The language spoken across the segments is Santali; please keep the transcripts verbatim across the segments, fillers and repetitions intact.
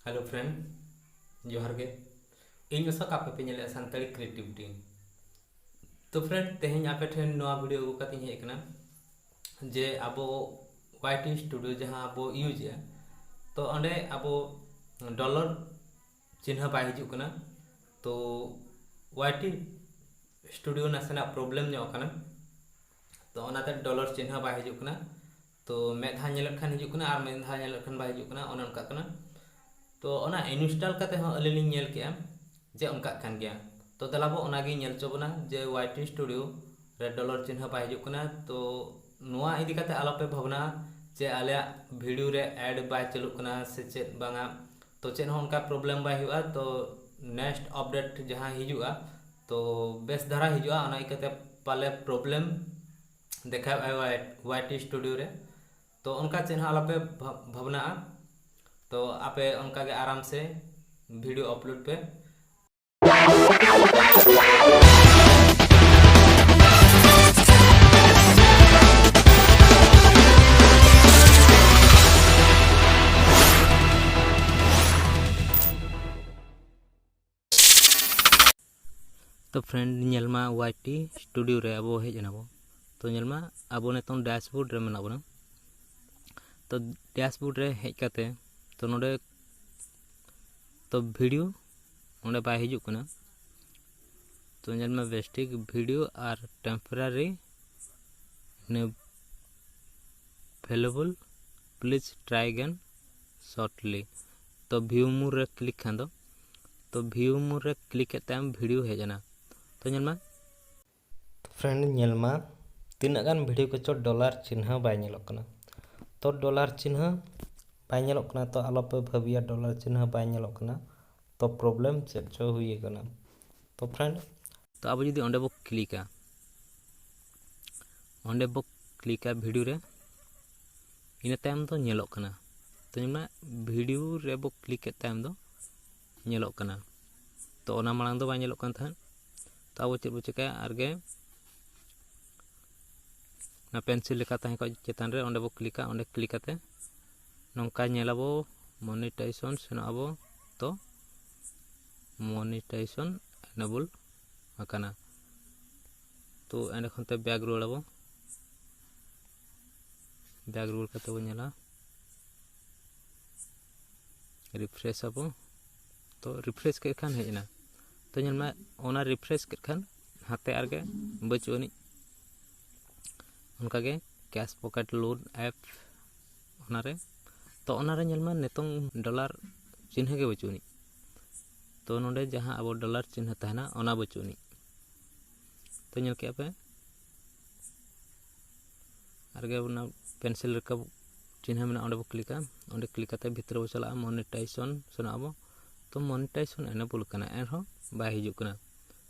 Hello friend, ᱡᱚᱦᱟᱨ ᱜᱮ᱾ ᱤᱧ ᱚᱥᱳᱠ, ᱟᱯᱮ ᱯᱮ ᱧᱮᱞᱮᱫᱼᱟ ᱥᱟᱱᱛᱟᱲᱤ ᱠᱨᱤᱭᱮᱴᱤᱵᱷ ᱴᱤᱢ᱾ ᱛᱚ friend, ᱛᱮᱦᱮᱧ ᱟᱯᱮ ᱴᱷᱮᱱ ᱱᱚᱣᱟ ᱵᱷᱤᱰᱤᱭᱳ ᱟᱹᱜᱩ ᱠᱟᱛᱮᱧ ᱦᱮᱡ ᱟᱠᱟᱱᱟ ᱡᱮ ᱟᱵᱚ ᱣᱟᱭ ᱴᱤ ᱥᱴᱩᱰᱤᱭᱳ ᱡᱟᱦᱟᱸ ᱵᱚ ᱤᱭᱩᱡᱽ ᱮᱫᱼᱟ, ᱛᱚ ᱚᱸᱰᱮ ᱟᱵᱚ ᱰᱚᱞᱟᱨ ᱪᱤᱱᱦᱟᱹ ᱵᱟᱭ ᱦᱤᱡᱩᱜ ᱠᱟᱱᱟ᱾ ᱛᱚ ᱣᱟᱭ ᱴᱤ ᱥᱴᱩᱰᱤᱭᱳ ᱱᱟᱥᱮᱱᱟᱜ ᱯᱨᱚᱵᱞᱮᱢ ᱧᱚᱜ ᱟᱠᱟᱱᱟ, ᱛᱚ ᱚᱱᱟᱛᱮ ᱰᱚᱞᱟᱨ ᱪᱤᱱᱦᱟᱹ ᱵᱟᱭ ᱦᱤᱡᱩᱜ ᱠᱟᱱᱟ᱾ ᱛᱚ ᱢᱤᱫ ᱫᱷᱟᱣ ᱧᱮᱞᱮᱫ ᱠᱷᱟᱱ ᱦᱤᱡᱩᱜ ᱠᱟᱱᱟ ᱟᱨ ᱢᱤᱫ ᱫᱷᱟᱣ ᱧᱮᱞᱮᱫ ᱠᱷᱟᱱ ᱵᱟᱭ ᱦᱤᱡᱩᱜ ᱠᱟᱱᱟ, ᱚᱱᱮ ᱚᱱᱠᱟᱜ ᱠᱟᱱᱟ᱾ ᱛᱚ ᱚᱱᱟ ᱤᱱᱥᱴᱚᱞ ᱠᱟᱛᱮ ᱦᱚᱸ ᱟᱹᱞᱤᱧ ᱞᱤᱧ ᱧᱮᱞ ᱠᱮᱜᱼᱟ ᱡᱮ ᱚᱱᱠᱟᱜ ᱠᱟᱱ ᱜᱮᱭᱟ᱾ ᱛᱚ ᱫᱮᱞᱟ ᱵᱚ ᱚᱱᱟᱜᱮ ᱧᱮᱞ ᱦᱚᱪᱚ ᱵᱚᱱᱟ ᱡᱮ ᱣᱟᱭ ᱴᱤ ᱥᱴᱩᱰᱤᱭᱳ ᱨᱮ ᱰᱚᱞᱟᱨ ᱪᱤᱱᱦᱟᱹ ᱵᱟᱭ ᱦᱤᱡᱩᱜ ᱠᱟᱱᱟ᱾ ᱛᱚ ᱱᱚᱣᱟ ᱤᱫᱤ ᱠᱟᱛᱮ ᱟᱞᱚᱯᱮ ᱵᱷᱟᱵᱽᱱᱟᱜᱼᱟ ᱡᱮ ᱟᱞᱮᱭᱟᱜ ᱵᱷᱤᱰᱤᱭᱳ ᱨᱮ ᱮᱰ ᱵᱟᱭ ᱪᱟᱹᱞᱩᱜ ᱠᱟᱱᱟ ᱥᱮ ᱪᱮᱫ ᱵᱟᱝᱟ᱾ ᱛᱚ ᱪᱮᱫ ᱦᱚᱸ ᱚᱱᱠᱟ ᱯᱨᱚᱵᱞᱮᱢ ᱵᱟᱭ ᱦᱩᱭᱩᱜᱼᱟ᱾ ᱛᱚ ᱱᱮᱠᱥᱴ ᱟᱯᱰᱮᱴ ᱡᱟᱦᱟᱸ ᱦᱤᱡᱩᱜᱼᱟ, ᱛᱚ ᱵᱮᱥ ᱫᱷᱟᱨᱟ ᱦᱤᱡᱩᱜᱼᱟ, ᱚᱱᱟ ᱤᱠᱟᱹᱛᱮ ᱯᱟᱞᱮ ᱯᱨᱚᱵᱞᱮᱢ ᱫᱮᱠᱷᱟᱣᱮᱫᱼᱟᱭ ᱣᱟᱭ ᱴᱤ ᱥᱴᱩᱰᱤᱭᱳ ᱨᱮ᱾ ᱛᱚ ᱚᱱᱠᱟ ᱪᱮᱫ ᱦᱚᱸ ᱟᱞᱚᱯᱮ ᱵᱷᱟ- ᱵᱷᱟᱵᱽᱱᱟᱜᱼᱟ᱾ ᱛᱚ ᱟᱯᱮ ᱚᱱᱠᱟᱜᱮ ᱟᱨᱟᱢ ᱥᱮ ᱵᱷᱤᱰᱤᱭᱳ ᱟᱯᱞᱳᱰ ᱯᱮ᱾ ᱛᱚ friend, ᱧᱮᱞ ᱢᱟ ᱣᱟᱭ ᱴᱤ ᱥᱴᱩᱰᱤᱭᱳ ᱨᱮ ᱟᱵᱚ ᱦᱮᱡ ᱮᱱᱟ ᱵᱚ᱾ ᱛᱚ ᱧᱮᱞ ᱢᱟ ᱟᱵᱚ ᱱᱤᱛᱚᱝ ᱰᱟᱥᱵᱳᱨᱰ ᱨᱮ ᱢᱮᱱᱟᱜ ᱵᱚᱱᱟ᱾ ᱛᱚ ᱰᱟᱥᱵᱳᱨᱰ ᱨᱮ ᱦᱮᱡ ᱠᱟᱛᱮ ᱛᱚ ᱱᱚᱰᱮ ᱛᱚ ᱵᱷᱤᱰᱤᱭᱳ ᱱᱚᱰᱮ ᱵᱟᱭ ᱦᱤᱡᱩᱜ ᱠᱟᱱᱟ᱾ ᱛᱚ ᱧᱮᱞ ᱢᱮ ᱵᱮᱥ ᱴᱷᱤᱠ ᱵᱷᱤᱰᱤᱭᱳ ᱟᱨ ᱴᱮᱢᱯᱳᱨᱟᱨᱤ ᱤᱱᱟᱹ ᱵᱷᱮᱞᱮᱵᱚᱞ, please try again shortly᱾ ᱛᱚ ᱵᱷᱤᱭᱩ ᱢᱳᱨ ᱨᱮ ᱠᱞᱤᱠ ᱠᱷᱟᱱ ᱫᱚ, ᱛᱚ ᱵᱷᱤᱭᱩ ᱢᱳᱨ ᱨᱮ ᱠᱞᱤᱠ ᱠᱮᱫ ᱛᱟᱭᱚᱢ ᱵᱷᱤᱰᱤᱭᱳ ᱦᱮᱡ ᱮᱱᱟ᱾ ᱛᱚ ᱧᱮᱞ ᱢᱮ᱾ ᱛᱚ friend, ᱧᱮᱞ ᱢᱟ ᱛᱤᱱᱟᱹᱜ ᱜᱟᱱ ᱵᱷᱤᱰᱤᱭᱳ ᱠᱚᱪᱚ ᱰᱚᱞᱟᱨ ᱪᱤᱱᱦᱟᱹ ᱵᱟᱭ ᱧᱮᱞᱚᱜ ᱠᱟᱱᱟ᱾ ᱛᱚ ᱰᱚᱞᱟᱨ ᱪᱤᱱᱦᱟᱹ ᱵᱟᱭ ᱧᱮᱞᱚᱜ ᱠᱟᱱᱟ, ᱛᱚ ᱟᱞᱚᱯᱮ ᱵᱷᱟᱹᱵᱤᱭᱟ ᱰᱚᱞᱟᱨ ᱪᱤᱱᱦᱟᱹ ᱵᱟᱭ ᱧᱮᱞᱚᱜ ᱠᱟᱱᱟ, ᱛᱚ ᱯᱨᱚᱵᱞᱮᱢ ᱪᱮᱫ ᱪᱚ ᱦᱩᱭ ᱟᱠᱟᱱᱟ᱾ ᱛᱚ friend, ᱛᱚ ᱟᱵᱚ ᱡᱩᱫᱤ ᱚᱸᱰᱮ ᱵᱚ ᱠᱞᱤᱠᱟ, ᱚᱸᱰᱮ ᱵᱚ ᱠᱞᱤᱠᱟ ᱵᱷᱤᱰᱤᱭᱳ ᱨᱮ, ᱤᱱᱟᱹ ᱛᱟᱭᱚᱢ ᱫᱚ ᱧᱮᱞᱚᱜ ᱠᱟᱱᱟ᱾ ᱛᱚ ᱧᱮᱞ ᱢᱮ, ᱵᱷᱤᱰᱤᱭᱳ ᱨᱮᱵᱚ ᱠᱞᱤᱠ ᱠᱮᱫ ᱛᱟᱭᱚᱢ ᱫᱚ ᱧᱮᱞᱚᱜ ᱠᱟᱱᱟ᱾ ᱛᱚ ᱚᱱᱟ ᱢᱟᱲᱟᱝ ᱫᱚ ᱵᱟᱭ ᱧᱮᱞᱚᱜ ᱠᱟᱱ ᱛᱟᱦᱮᱸᱫ᱾ ᱛᱚ ᱟᱵᱚ ᱪᱮᱫ ᱵᱚ ᱪᱮᱠᱟᱭᱟ, ᱟᱨᱜᱮ ᱚᱱᱟ ᱯᱮᱱᱥᱤᱞ ᱞᱮᱠᱟ ᱛᱟᱦᱮᱸ ᱠᱚᱜ ᱪᱮᱛᱟᱱ ᱨᱮ, ᱚᱸᱰᱮ ᱵᱚ ᱠᱞᱤᱠᱟ᱾ ᱚᱸᱰᱮ ᱠᱞᱤᱠ ᱠᱟᱛᱮ ᱱᱚᱝᱠᱟ ᱧᱮᱞᱟᱵᱚ, ᱢᱚᱱᱤᱴᱟᱭᱡᱮᱥᱚᱱ ᱥᱮᱱᱚᱜ ᱟᱵᱚ, ᱛᱚ ᱢᱚᱱᱤᱴᱟᱭᱡᱮᱥᱚᱱ ᱮᱱᱮᱵᱚᱞ ᱟᱠᱟᱱᱟ᱾ ᱛᱚ ᱮᱸᱰᱮ ᱠᱷᱚᱱ ᱛᱮ ᱵᱮᱠ ᱨᱩᱣᱟᱹᱲ ᱟᱵᱚ᱾ ᱵᱮᱠ ᱨᱩᱣᱟᱹᱲ ᱠᱟᱛᱮ ᱵᱚᱱ ᱧᱮᱞᱟ, ᱨᱤᱯᱷᱨᱮᱥ ᱟᱵᱚ᱾ ᱛᱚ ᱨᱤᱯᱷᱨᱮᱥ ᱠᱮᱫ ᱠᱷᱟᱱ ᱦᱮᱡ ᱮᱱᱟ᱾ ᱛᱚ ᱧᱮᱞ ᱢᱮ, ᱚᱱᱟ ᱨᱤᱯᱷᱨᱮᱥ ᱠᱮᱫ ᱠᱷᱟᱱ ᱦᱟᱱᱛᱮ ᱟᱨᱜᱮ ᱵᱟᱹᱪᱩᱜ ᱟᱹᱱᱤᱡ᱾ ᱚᱱᱠᱟᱜᱮ ᱠᱮᱥ ᱯᱚᱠᱮᱴ ᱞᱳᱰ ᱮᱯ, ᱚᱱᱟᱨᱮ, ᱛᱚ ᱚᱱᱟᱨᱮ ᱧᱮᱞ ᱢᱮ, ᱱᱤᱛᱚᱝ ᱰᱚᱞᱟᱨ ᱪᱤᱱᱦᱟᱹ ᱜᱮ ᱵᱟᱹᱪᱩᱜ ᱟᱹᱱᱤᱡ᱾ ᱛᱚ ᱱᱚᱰᱮ ᱡᱟᱦᱟᱸ ᱟᱵᱚ ᱰᱚᱞᱟᱨ ᱪᱤᱱᱦᱟᱹ ᱛᱟᱦᱮᱱᱟ, ᱚᱱᱟ ᱵᱟᱹᱪᱩᱜ ᱟᱹᱱᱤᱡ᱾ ᱛᱚ ᱧᱮᱞ ᱠᱮᱜᱼᱟ ᱯᱮ, ᱟᱨᱜᱮ ᱚᱱᱟ ᱯᱮᱱᱥᱤᱞ ᱨᱟᱠᱟᱵ ᱪᱤᱱᱦᱟᱹ ᱢᱮᱱᱟᱜᱼᱟ, ᱚᱸᱰᱮ ᱵᱚ ᱠᱞᱤᱠᱟ᱾ ᱚᱸᱰᱮ ᱠᱞᱤᱠ ᱠᱟᱛᱮ ᱵᱷᱤᱛᱨᱤ ᱵᱚ ᱪᱟᱞᱟᱜᱼᱟ, ᱢᱚᱱᱤᱴᱟᱭᱡᱮᱥᱚᱱ ᱥᱮᱱᱚᱜ ᱟᱵᱚ᱾ ᱛᱚ ᱢᱚᱱᱤᱴᱟᱭᱡᱮᱥᱚᱱ ᱮᱱᱮᱵᱚᱞ ᱠᱟᱱᱟ, ᱮᱱᱨᱮᱦᱚᱸ ᱵᱟᱭ ᱦᱤᱡᱩᱜ ᱠᱟᱱᱟ᱾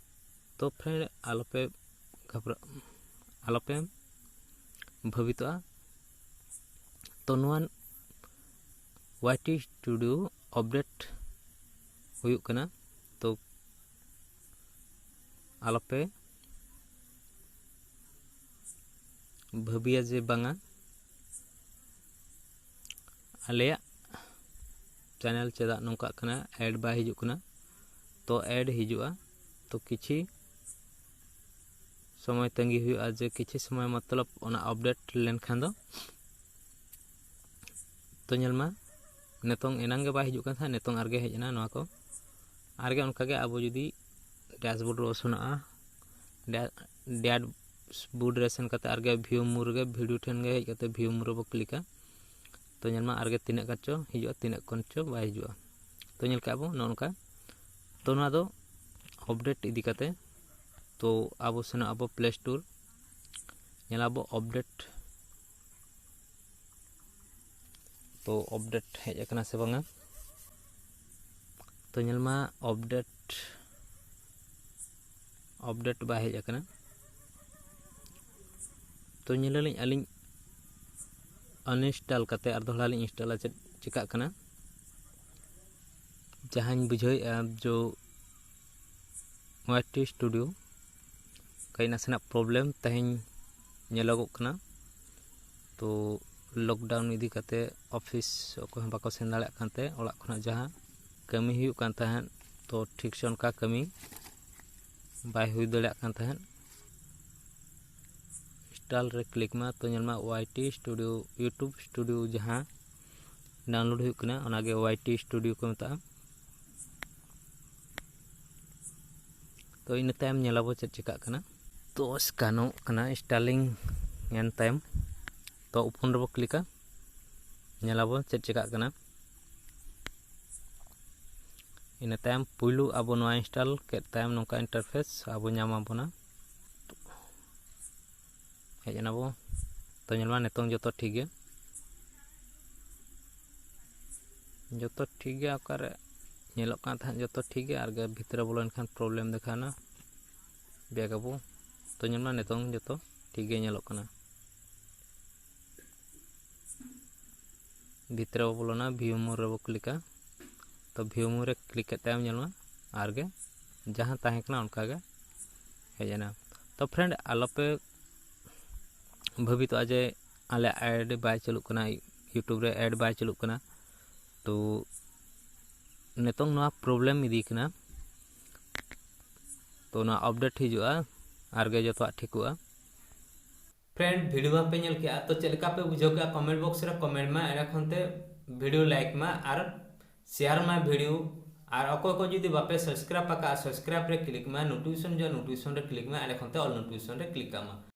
ᱛᱚ ᱯᱷᱨᱮᱱᱰ, ᱟᱞᱚᱯᱮ ᱜᱷᱟᱵᱽᱨᱟ, ᱟᱞᱚᱯᱮ ᱵᱷᱟᱵᱤᱛᱚᱜᱼᱟ᱾ ᱛᱚ ᱱᱚᱣᱟ ᱳᱣᱟᱭ ᱴᱤ ᱥᱴᱩᱰᱤᱭᱳ ᱟᱯᱰᱮᱴ ᱦᱩᱭᱩᱜ ᱠᱟᱱᱟ᱾ ᱛᱚ ᱟᱞᱚᱯᱮ ᱵᱷᱟᱹᱵᱤᱭᱟ ᱡᱮ ᱵᱟᱝᱟ, ᱟᱞᱮᱭᱟᱜ ᱪᱮᱱᱮᱞ ᱪᱮᱫᱟᱜ ᱱᱚᱝᱠᱟᱜ ᱠᱟᱱᱟ, ᱮᱰ ᱵᱟᱭ ᱦᱤᱡᱩᱜ ᱠᱟᱱᱟ᱾ ᱛᱚ ᱮᱰ ᱦᱤᱡᱩᱜᱼᱟ, ᱛᱚ ᱠᱤᱪᱷᱤ ᱥᱚᱢᱚᱭ ᱛᱟᱺᱜᱤ ᱦᱩᱭᱩᱜᱼᱟ, ᱡᱮ ᱠᱤᱪᱷᱤ ᱥᱚᱢᱚᱭ ᱢᱚᱛᱞᱚᱵ ᱚᱱᱟ ᱟᱯᱰᱮᱴ ᱞᱮᱱᱠᱷᱟᱱ ᱫᱚ᱾ ᱛᱚ ᱧᱮᱞ ᱢᱟ, ᱱᱤᱛᱚᱝ ᱮᱱᱟᱝ ᱜᱮ ᱵᱟᱭ ᱦᱤᱡᱩᱜ ᱠᱟᱱ ᱛᱟᱦᱮᱸᱫ, ᱱᱤᱛᱚᱝ ᱟᱨᱜᱮ ᱦᱮᱡ ᱮᱱᱟ ᱱᱚᱣᱟ ᱠᱚ᱾ ᱟᱨᱜᱮ ᱚᱱᱠᱟᱜᱮ ᱟᱵᱚ ᱡᱩᱫᱤ ᱰᱮᱥᱵᱳᱨᱰ ᱨᱮᱵᱚ ᱥᱮᱱᱚᱜᱼᱟ, ᱰᱮ-, ᱰᱮᱥᱵᱳᱨᱰ ᱨᱮ ᱥᱮᱱ ᱠᱟᱛᱮ ᱟᱨᱜᱮ ᱵᱷᱤᱭᱩ ᱢᱳᱨ ᱨᱮᱜᱮ, ᱵᱷᱤᱰᱤᱭᱳ ᱴᱷᱮᱱ ᱜᱮ ᱦᱮᱡ ᱠᱟᱛᱮ ᱵᱷᱤᱭᱩ ᱢᱳᱨ ᱨᱮᱵᱚ ᱠᱞᱤᱠᱟ᱾ ᱛᱚ ᱧᱮᱞ ᱢᱟ, ᱟᱨᱜᱮ ᱛᱤᱱᱟᱹᱜ ᱜᱟᱱ ᱪᱚ ᱦᱤᱡᱩᱜᱼᱟ, ᱛᱤᱱᱟᱹᱜ ᱜᱟᱱ ᱪᱚ ᱵᱟᱭ ᱦᱤᱡᱩᱜᱼᱟ᱾ ᱛᱚ ᱧᱮᱞ ᱠᱮᱜᱼᱟ ᱵᱚ ᱱᱚᱜᱼᱚ ᱱᱚᱝᱠᱟ᱾ ᱛᱚ ᱱᱚᱣᱟ ᱫᱚ ᱟᱯᱰᱮᱴ ᱤᱫᱤ ᱠᱟᱛᱮ, ᱛᱚ ᱟᱵᱚ ᱥᱮᱱᱚᱜ ᱟᱵᱚ ᱯᱞᱮ ᱥᱴᱳᱨ, ᱧᱮᱞᱟᱵᱚ ᱟᱯᱰᱮᱴ᱾ ᱛᱚ ᱟᱯᱰᱮᱴ ᱦᱮᱡ ᱟᱠᱟᱱᱟ ᱥᱮ ᱵᱟᱝᱟ? ᱛᱚ ᱧᱮᱞ ᱢᱟ, ᱟᱯᱰᱮᱴ, ᱟᱯᱰᱮᱴ ᱵᱟᱭ ᱦᱮᱡ ᱟᱠᱟᱱᱟ᱾ ᱛᱚ ᱧᱮᱞᱟᱞᱤᱧ ᱟᱹᱞᱤᱧ ᱟᱱᱤᱱᱥᱴᱚᱞ ᱠᱟᱛᱮ ᱟᱨ ᱫᱚᱦᱲᱟ ᱞᱤᱧ ᱤᱱᱥᱴᱚᱞᱟ, ᱪᱮᱫ ᱪᱤᱠᱟᱹᱜ ᱠᱟᱱᱟ᱾ ᱡᱟᱦᱟᱸᱧ ᱵᱩᱡᱷᱟᱹᱣᱮᱫᱼᱟ ᱡᱮ ᱳᱣᱟᱭ ᱴᱤ ᱥᱴᱩᱰᱤᱭᱳ ᱠᱟᱹᱡ ᱱᱟᱥᱮᱱᱟᱜ ᱯᱨᱚᱵᱞᱮᱢ ᱛᱮᱦᱮᱧ ᱧᱮᱞᱚᱜᱚᱜ ᱠᱟᱱᱟ᱾ ᱛᱚ ᱞᱚᱠᱰᱟᱣᱩᱱ ᱤᱫᱤ ᱠᱟᱛᱮ ᱚᱯᱷᱤᱥ ᱚᱠᱚᱭ ᱦᱚᱸ ᱵᱟᱠᱚ ᱥᱮᱱ ᱫᱟᱲᱮᱭᱟᱜ ᱠᱟᱱ ᱛᱟᱦᱮᱸᱫ, ᱚᱲᱟᱜ ᱠᱷᱚᱱᱟᱜ ᱡᱟᱦᱟᱸ ᱠᱟᱹᱢᱤ ᱦᱩᱭᱩᱜ ᱠᱟᱱ ᱛᱟᱦᱮᱸᱫ, ᱛᱚ ᱴᱷᱤᱠ ᱥᱮ ᱚᱱᱠᱟ ᱠᱟᱹᱢᱤ ᱵᱟᱭ ᱦᱩᱭ ᱫᱟᱲᱮᱭᱟᱜ ᱠᱟᱱ ᱛᱟᱦᱮᱸᱫ᱾ ᱤᱱᱥᱴᱚᱞ ᱨᱮ ᱠᱞᱤᱠ ᱢᱟ᱾ ᱛᱚ ᱧᱮᱞ ᱢᱟ, ᱳᱣᱟᱭ ᱴᱤ ᱥᱴᱩᱰᱤᱭᱳ, YouTube ᱥᱴᱩᱰᱤᱭᱳ ᱡᱟᱦᱟᱸ ᱰᱟᱣᱩᱱᱞᱳᱰ ᱦᱩᱭᱩᱜ ᱠᱟᱱᱟ, ᱚᱱᱟᱜᱮ ᱳᱣᱟᱭ ᱴᱤ ᱥᱴᱩᱰᱤᱭᱳ ᱠᱚ ᱢᱮᱛᱟᱜᱼᱟ᱾ ᱛᱚ ᱤᱱᱟᱹ ᱛᱟᱭᱚᱢ ᱧᱮᱞᱟᱵᱚ ᱪᱮᱫ ᱪᱤᱠᱟᱹᱜ ᱠᱟᱱᱟ᱾ ᱛᱚ ᱥᱠᱮᱱᱚᱜ ᱠᱟᱱᱟ, ᱤᱱᱥᱴᱚᱞᱤᱝ ᱮᱱ ᱛᱟᱭᱚᱢ ᱛᱚ ᱳᱯᱮᱱ ᱨᱮᱵᱚ ᱠᱞᱤᱠᱟ, ᱧᱮᱞᱟᱵᱚ ᱪᱮᱫ ᱪᱤᱠᱟᱹᱜ ᱠᱟᱱᱟ᱾ ᱤᱱᱟᱹ ᱛᱟᱭᱚᱢ ᱯᱩᱭᱞᱩ ᱟᱵᱚ ᱱᱚᱣᱟ ᱤᱱᱥᱴᱚᱞ ᱠᱮᱫ ᱛᱟᱭᱚᱢ ᱱᱚᱝᱠᱟ ᱤᱱᱴᱟᱨᱯᱷᱮᱥ ᱟᱵᱚ ᱧᱟᱢ ᱟᱵᱚᱱᱟ᱾ ᱦᱮᱡ ᱮᱱᱟᱵᱚ᱾ ᱛᱚ ᱧᱮᱞ ᱢᱟ, ᱱᱤᱛᱚᱝ ᱡᱚᱛᱚ ᱴᱷᱤᱠ ᱜᱮ, ᱡᱚᱛᱚ ᱴᱷᱤᱠ ᱜᱮ᱾ ᱚᱠᱟᱨᱮ ᱧᱮᱞᱚᱜ ᱠᱟᱱ ᱛᱟᱦᱮᱸᱫ ᱡᱚᱛᱚ ᱴᱷᱤᱠ ᱜᱮ, ᱟᱨ ᱵᱷᱤᱛᱨᱤ ᱨᱮ ᱵᱚᱞᱚ ᱞᱮᱱᱠᱷᱟᱱ ᱯᱨᱚᱵᱞᱮᱢ ᱫᱮᱠᱷᱟᱣᱱᱟ᱾ ᱵᱮᱠ ᱟᱵᱚ᱾ ᱛᱚ ᱧᱮᱞ ᱢᱟ, ᱱᱤᱛᱚᱝ ᱡᱚᱛᱚ ᱴᱷᱤᱠ ᱜᱮ ᱧᱮᱞᱚᱜ ᱠᱟᱱᱟ᱾ ᱵᱷᱤᱛᱨᱤ ᱨᱮᱵᱚ ᱵᱚᱞᱚᱱᱟ, ᱵᱷᱤᱭᱩ ᱢᱳᱨ ᱨᱮᱵᱚ ᱠᱞᱤᱠᱟ᱾ ᱛᱚ ᱵᱷᱤᱭᱩ ᱢᱳᱨ ᱨᱮ ᱠᱞᱤᱠ ᱠᱟᱛᱮ ᱮᱢ ᱧᱮᱞ ᱢᱟ, ᱟᱨ ᱜᱮ ᱡᱟᱦᱟᱸ ᱛᱟᱦᱮᱸ ᱠᱟᱱᱟ ᱚᱱᱠᱟ ᱜᱮ ᱦᱮᱡ ᱮᱱᱟ᱾ ᱛᱚ ᱯᱷᱨᱮᱱᱰ, ᱟᱞᱚᱯᱮ ᱵᱷᱟᱹᱵᱤᱛᱚᱜᱼᱟ ᱡᱮ ᱟᱞᱮ ᱮᱰ ᱵᱟᱭ ᱪᱟᱹᱞᱩᱜ ᱠᱟᱱᱟ, YouTube ᱨᱮ ᱮᱰ ᱵᱟᱭ ᱪᱟᱹᱞᱩᱜ ᱠᱟᱱᱟ᱾ ᱛᱚ ᱱᱤᱛᱚᱝ ᱱᱚᱣᱟ ᱯᱨᱚᱵᱞᱮᱢ ᱤᱫᱤ ᱠᱟᱱᱟ, ᱛᱚ ᱱᱚᱣᱟ ᱟᱯᱰᱮᱴ ᱦᱤᱡᱩᱜᱼᱟ, ᱟᱨ ᱜᱮ ᱡᱚᱛᱚᱣᱟᱜ ᱴᱷᱤᱠᱚᱜᱼᱟ᱾ ᱯᱷᱨᱮᱱᱰ, ᱵᱷᱤᱰᱤᱭᱳ ᱦᱟᱸᱜ ᱯᱮ ᱧᱮᱞ ᱠᱮᱜᱼᱟ, ᱛᱚ ᱪᱮᱫ ᱞᱮᱠᱟ ᱯᱮ ᱵᱩᱡᱷᱟᱹᱣ ᱠᱮᱜᱼᱟ? ᱠᱚᱢᱮᱱᱴ ᱵᱚᱠᱥ ᱨᱮ ᱠᱚᱢᱮᱱᱴ ᱢᱟ, ᱮᱸᱰᱮ ᱠᱷᱚᱱ ᱛᱮ ᱵᱷᱤᱰᱤᱭᱳ ᱞᱟᱭᱤᱠ ᱢᱟ ᱟᱨ ᱥᱮᱭᱟᱨ ᱢᱟ ᱵᱷᱤᱰᱤᱭᱳ᱾ ᱟᱨ ᱚᱠᱚᱭ ᱠᱚ ᱡᱩᱫᱤ ᱵᱟᱯᱮ ᱥᱟᱵᱥᱠᱨᱟᱭᱤᱵ ᱟᱠᱟᱫᱼᱟ, ᱥᱟᱵᱥᱠᱨᱟᱭᱤᱵ ᱨᱮ ᱠᱞᱤᱠ ᱢᱟ, ᱱᱳᱴᱤᱯᱷᱤᱠᱮᱥᱚᱱ ᱡᱚ ᱱᱳᱴᱤᱯᱷᱤᱠᱮᱥᱚᱱ ᱨᱮ ᱠᱞᱤᱠ ᱢᱟ, ᱮᱸᱰᱮ ᱠᱷᱚᱱ ᱛᱮ ᱚᱞ ᱱᱳᱴᱤᱯᱷᱤᱠᱮᱥᱚᱱ ᱨᱮ ᱠᱞᱤᱠ ᱠᱟᱜ ᱢᱟ᱾